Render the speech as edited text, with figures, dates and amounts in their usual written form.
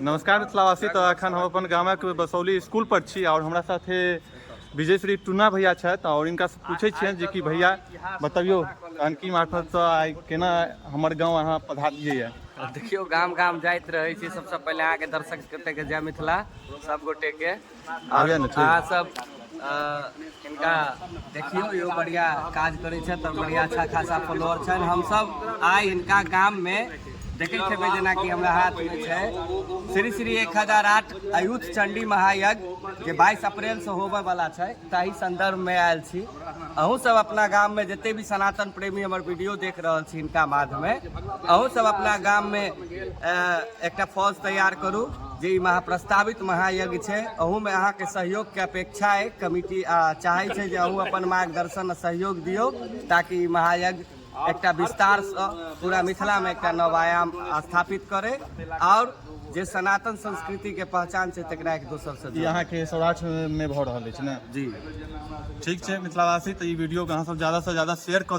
नमस्कार मिथिलावासी। तऽ एखन हम अपन गामक बसौली स्कूल पर छी आओर हमरा साथे विजय श्री टुन्ना भैया छथि आओर इनका से पूछै छियनि जे कि भैया, बतबियौ जानकी मार्फतसँ आइ केना हमर गाँव अहाँ पधारलियै यऽ? देखियौ, गाम गाम जाइत रहै छी। सबसँ पहिले अहाँके दर्शक के जय मिथिला सब गोटे के। आबे ने, ठीक। अहाँ सब हिनका देखियौ, इहो बढ़िया काज करै छथि आओर बढ़िया अच्छा खासा फॉलोअर छनि। हमसब आइ हिनका गाममे देखैत हेबै, जेनाकि हमरा हाथमे छै श्री श्री 1008 अयुत चंडी महायज्ञ, जे 22 अप्रैलसँ होबय वाला छै, ताहि संदर्भमे आयल छी। अहूँ सब अपना गाममे, जते भी सनातन प्रेमी हमर वीडियो देख रहल छी हिनका माध्यमे, अहूँ सब अपना गाममे एकटा फौज तैयार करू जे ई महाप्रस्तावित महायज्ञ छै। अहूमे अहाँके सहयोगके अपेक्षा अइ। कमिटी चाहै छै जे अहूँ अपन मार्गदर्शन आ सहयोग दियौ, ताकि ई महायज्ञ एकटा विस्तारसँ पूरा मिथिलामे एकटा नव आयाम स्थापित करै आओर जे सनातन संस्कृतिके पहचान छै, तकरा एक दोसरसँ ई अहाँके सौराठ मे भऽ रहल अछि ने? जी। ठीक छै मिथिलावासी, तऽ ई वीडियोके अहाँ सब ज्यादासँ ज्यादा शेयर कऽ देबै।